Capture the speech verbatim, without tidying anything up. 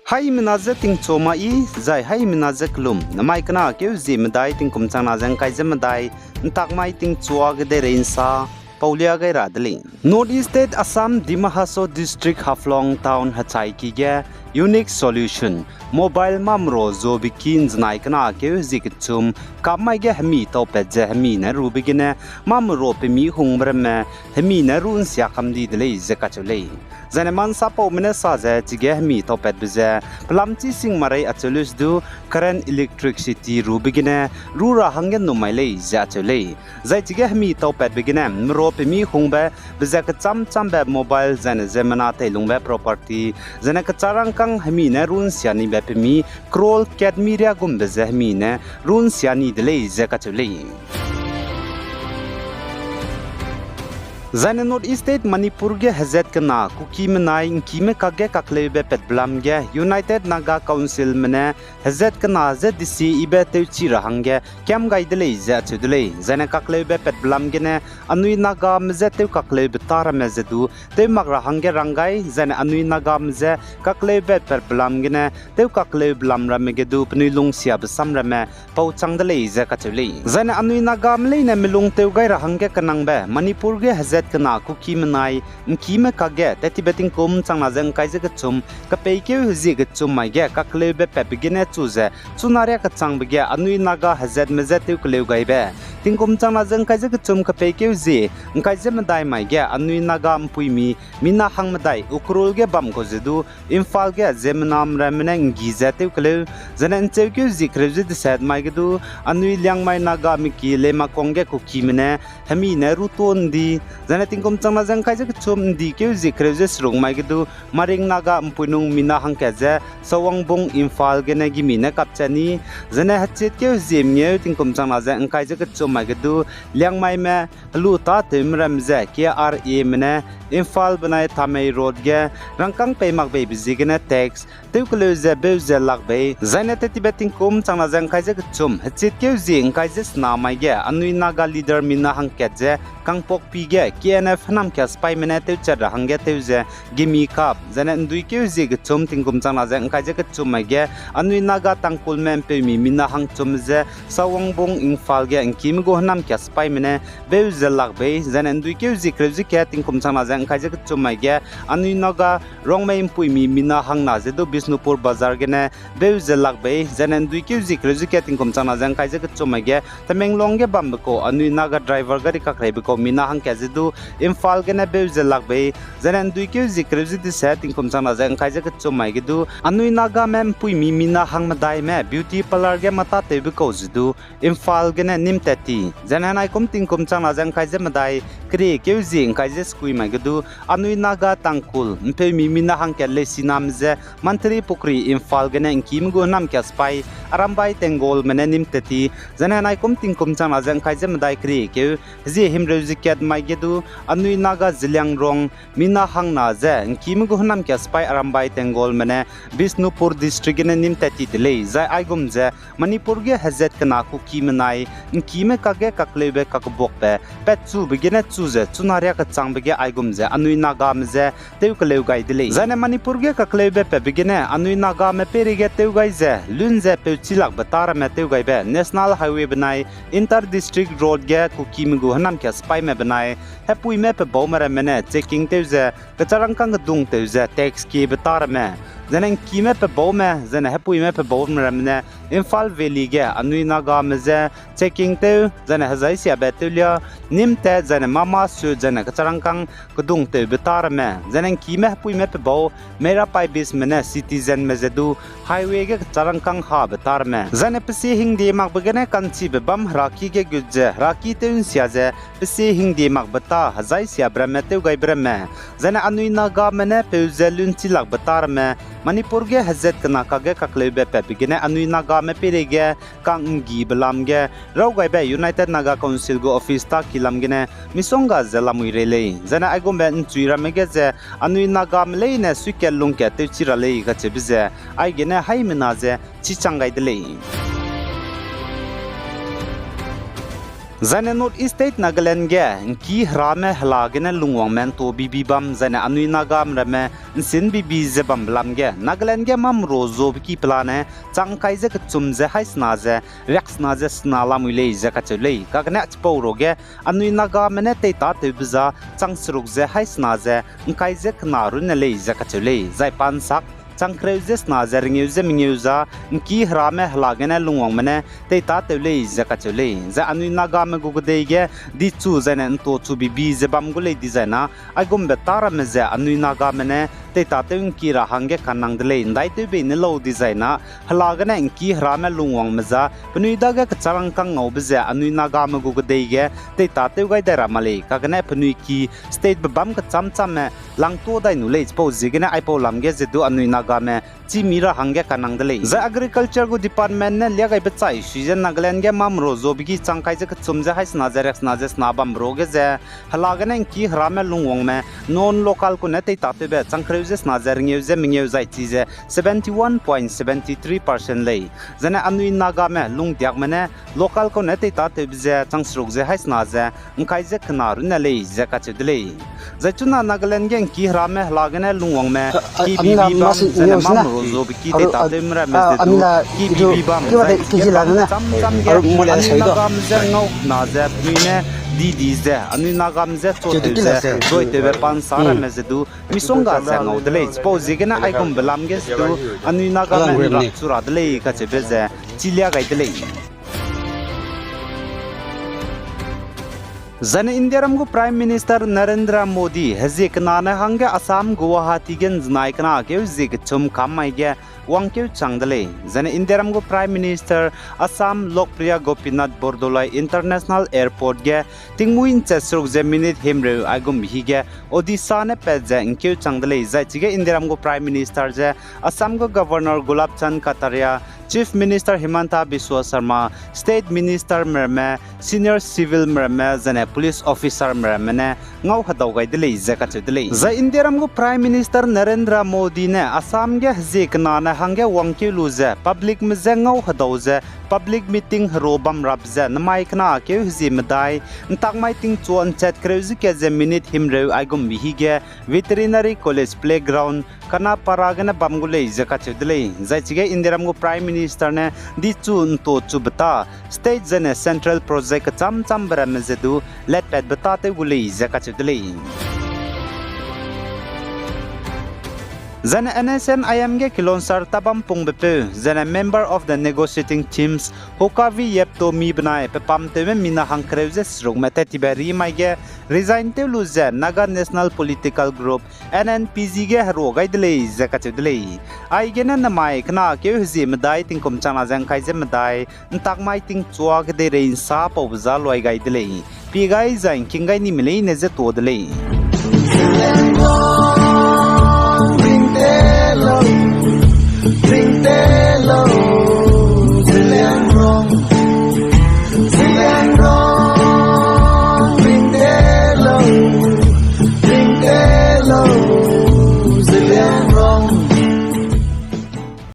Haimena je tingchua mai, zai haimena je kelum, namai kena keu zie medai tingkum changna ze ngkai ze medai, ntak mai tingchua ge deirei nsa, paulia gai ra de lei. North East State Assam, Dima Hasao District, Haflong Town hechaiki ge Unique Solution, mobile mamero zobiki nzenai kena keu zie kechum, kammai ge hemi taupat ze hemi ne rube gene, mamero pemi hungbe ramme, hemi ne ru nsia kam di de lei ze kacheu lei. Zaine mansapaume ne sa ze chige hemi taupatbe ze, pelam chi sing marei acheu leu se du, current electricity rube gene, ru ra hangge nnum mai lei ze acheu lei. Zai chige hemi taupatbe gene, mero pemi hungbe, be ze kecham chambe mobile zaine ziemmena teilungbe property, zaine kecharangkâng hemi ne ru nsia nibe pemi, crore kat mi riagumbe ze hemi ne ru nsia ni de lei ze kacheu lei. Zaine North East State Manipur ge hezat kena Kuki menai ngkime kakge kakleube patbe lam ge United Naga Councilme ne hezat kena je desi ibe tewchi ra hangge kiam gai de lei ze acheu de lei. Zaine kakleube patbe lam gene anui Nagame je tew kakleube ta ramme ze du tew mak ra hangge rang gai, zaine anui Nagame je kakleube patbe lam gene tew kakleube lam ramme ge du penui lungsiabe sam ramme pau chang de lei ze kacheu lei. Zaine anui Nagame leine melung tew gai ra hangge kenangbe Manipur ge hezat kena Kuki menai ngkime kakge tettibe tingkum changna ze ngkai ze kechum, kepeikeu hezie kechum mai ge kakleube patbe gene chu ze chuna riâ kechangbe ge anui Naga hezatme je tew keleu gaibe tingkum changna ze ngkai ze kechum kepeikeu zie ngkai ze medai mai ge anui Naga mpuimi mina hang medai Ukhrul ge bam kau ze du Imphal ge ziemmenam ramme ne nggi ze tew keleu, zaine ncheukeu zie kereu ze deset mai ge du anui Liangmai Naga miki Leimakhong ge Kukime ne hemi ne ru tuâ ndi, zaine tingkum changna ze ngkai ze kechum ndikeu zie kereu ze seruk mai ge du Maring Naga mpuinung mina hangkat ze Sawangbung Imphal gene gimi ne kapchat ni, zaine hechitkeu hezie mengeu tingkum changna ze ngkai ze kechum mai ge du Liangmaime helu tâtewme ramme ze K R Ame ne Imphal benai Thamei Road ge rangkâng pei mak beibe ziegene tax tew keleu ze beu ze lak bei, zaine tettibe tingkum changna ze ngkai ze kechum, hechitkeu zie ngkai ze sena mai ge anui Naga leader mina hangkat ze Kangpokpi ge K N F hênamkia sipaime ne tewchat ra hangge tew ze gimi kap, zaine nduikeu zie kechum tingkum changna ze ngkai ze kechum mai ge anui Naga Tangkhulme mpeumi mina hangchum ze Sawangbung Imphal ge ngkime gu hênamkia sipaime ne beu ze lak bei, zaine nduikeu zie kereu ze kat tingkum changna ze ngkai ze kechum mai ge anui Naga Rongmei mpuimi mina hangna ze du Bishnupur Bazar gene beu ze lak bei, zaine nduikeu zie kereu ze kat tingkum changna ze ngkai ze kechum mai ge Tamenglong ge bambe kau anui Naga driver gari kakreibe kau mina hangkat ze du Imphal gene beu ze lak bei, zaine nduikeu zie kereu ze deset tingkum changna ze ngkai ze kechum mai ge du anui Nagame mpuimi mina hang medaime beauty parlour ge matâtewbe kau ze du Imphal gene nîm tat ti, zaine henaikum tingkum changna ze ngkai ze medai keriekeu zie ngkai ze sekui mai ge du anui Naga Tangkhul mpeumi mina hangkat Leisiname je Mantripukhri Imphal gene ngkime gu hênamkia sipai Arambai Tenggolme ne nîm tat ti, zaine henaikum tingkum changna ze ngkai ze medai keriekeu hezie himreu ze kat mai ge du anui Naga Zeliangrong mina hangna ze ngkime gu hênamkia sipai Arambai Tenggolme ne Bishnupur District gene nîm tat ti de lei, zai aigum ze Manipur ge hezat kena Kuki menai ngkime kakge kakleube kakbuakbe patchube gene chu ze chuna riâ kechangbe ge aigum ze anui Nagame je tew keleu gai de lei. Zaine Manipur ge kakleube patbe gene anui Nagame peireige tew gai ze lun ze peuchilakbe tâ ramme tew gaibe National Highway benai Inter District Road ge Kukime gu hênamkia sipaime benai hepuime pebaume ramme ne checking tew ze kecharangkâng kedung tew ze tax kiebe tâ ramme, zaine ngkime pebaume zaine hepuime pebaume ramme ne Imphal Valley ge anui Nagame je checking tew zaine hezaisiabe tewlia nîm tat zaine mama suit zaine kecharangkâng kedung tewbe tâ ramme, zaine ngkime hepuime pebau Meira Paibisme ne citizenme ze du highway ge kecharangkâng habe tâ ramme, zaine pesie hingdie makbe gene ka'nchibe bâm heraki ge gut ze heraki tew nsia ze pesie hingdie makbe tâ hezaisiabe ramme tew gaibe ramme, zaine anui Nagame ne peu ze lunchilakbe tâ ramme, Manipur ge hezat kena kakge kakleube patbe gene anui Nagame peireige kang nggibe lam ge raw gaibe United Naga Council gu office tâ ki lam gene misongga ze lamui rei lei. Zaine aigumbe nchui ramme ge ze anui Nagame leine suikat lungkat tewchi ra lei kacheube ze aigene haimena ze chichang gai de lei. Zaine North East State Nagaland ge ’ngkî herame hela gene lungwangme ’nto bibi bam, zaine anui Nagame ramme ’nsin bibi ze bambe lam ge Nagaland ge mamro zobe ki pelane chang ’ngkai ze kechum ze haî sena ze riaksena ze sena lamui lei ze kacheu lei. Kagene chipau ruage anui Nagame ne teitâtewbe za chang seruk ze haî sena ze ’ngkai ze kena runne lei ze kacheu lei. Zai pa ’nsak chang kereu ze sena ze rengeu ze mengeu za ’ngkî herame hela gene lungwangme ne teitâtew lei ze kacheu lei. Zai anui Nagame gu kedei ge dichu zaine ’nto chu bibi ze bam gu lei dizai na, aigumbe tâ ramme ze anui Nagame ne teitâtew ’ngkî ra hangge kanang de lei, ’ndaitew bei ne lau dizai na, hela gene ’ngkî herame lungwangme za penui dage kecharangkâng ngaube ze anui Nagame gu kedei ge teitâtew gai dai ra ma lei. Kagene penui ki state be bâm kechâm-châmme langtuâ dai nu lei, chipau ziegene aipau lam ge ze du anui Nagame chî mi ra hangge kanang de lei. Zai Agriculture gu department ne liagaibe chai sui ze Nagaland ge mamro zobe ki chang ’ngkai ze kechum ze haî sena ze riaksena ze sena bambe ruage ze hela gene ’ngkî herame lungwangme non-local kune teitâtewbe chang kereu ze sena ze rengeu ze mengeu zai chize seventy one point seventy three percent lei. Zaine anui Nagame lungdiakme ne local kune teitâtewbe ze chang seruk ze haî sena ze ’ngkai ze kena runne lei ze kacheu de lei. Zai chuna Nagaland ge ’ngkî herame hela gene lungwangme kibibi bam, zaine mamro zobe ki teitâtewme ramme ze du kibibi bam, zai chige tang cham cham ge anui Nagame ze ngau na ze penui ne di di ze anui Nagame ze chotew ze zoitewbe pa ’nsa ramme ze du misongga ze ngau de lei. Chipau ziegene aigumbe lam ge ze du anui Nagame ’nrak chu ra de lei kacheube ze chilia gai de lei. Zaine Indiaram gu Prime Minister Narendra Modi hezie kenane hangge Assam Guwahati ge ’nzenai kena keu hezie kechum kam mai ge wangkeu chang de lei. Zaine Indiaram gu Prime Minister Assam Lokpriya Gopinath Bordoloi International Airport ge tingmuî ’nchet seruk ze minute himreu aigumbe hi ge Odisha ne pat ze ’ngkeu chang de lei. Zai chige Indiaram gu Prime Minister ze Assam gu Governor Gulab Chand Kataria, Chief Minister Himanta Biswa Sarma, State Ministerme ramme, senior civilme ramme, zaine police officerme ramme ne ngau hedau gai de lei ze kacheu de lei. Zai Indiaram gu Prime Minister Narendra Modi ne Assam ge hezie kenane hangge wangkeu lu ze publicme je ngau hedau ze public meeting hero bam rap ze nemai kena keu hezie medai ’ntak mai tingchua ’nchet kereu ze kat ze minute himreu aigumbe hi ge Veterinary College Playground, Kanapara gene bam gu lei ze kacheu de lei. Zai chige Indiaram gu Prime Minister ne dichu ’nto chube ta state zaine central project kechâm châmbe ramme ze du letpatbe tâtew gu lei ze kacheu de lei. Zaine N S C N I M ge kilonsar tabam pungbe peu, zaine member of the negotiating teams, Hokavi Yepto mi benai pepamtewme mina hangkereu ze serukme tat tibe rimai ge resign tew lu ze Naga National Political Group, N N P G ge herua gai de lei ze kacheu de lei. Aigene nemai kena keu hezie medai tingkum changna ze ’ngkai ze medai ’ntak mai tingchua kedeirei ’nsa paube za luai gai de lei. Pie gai zai ’ngking gai nime leine je tuâ de lei.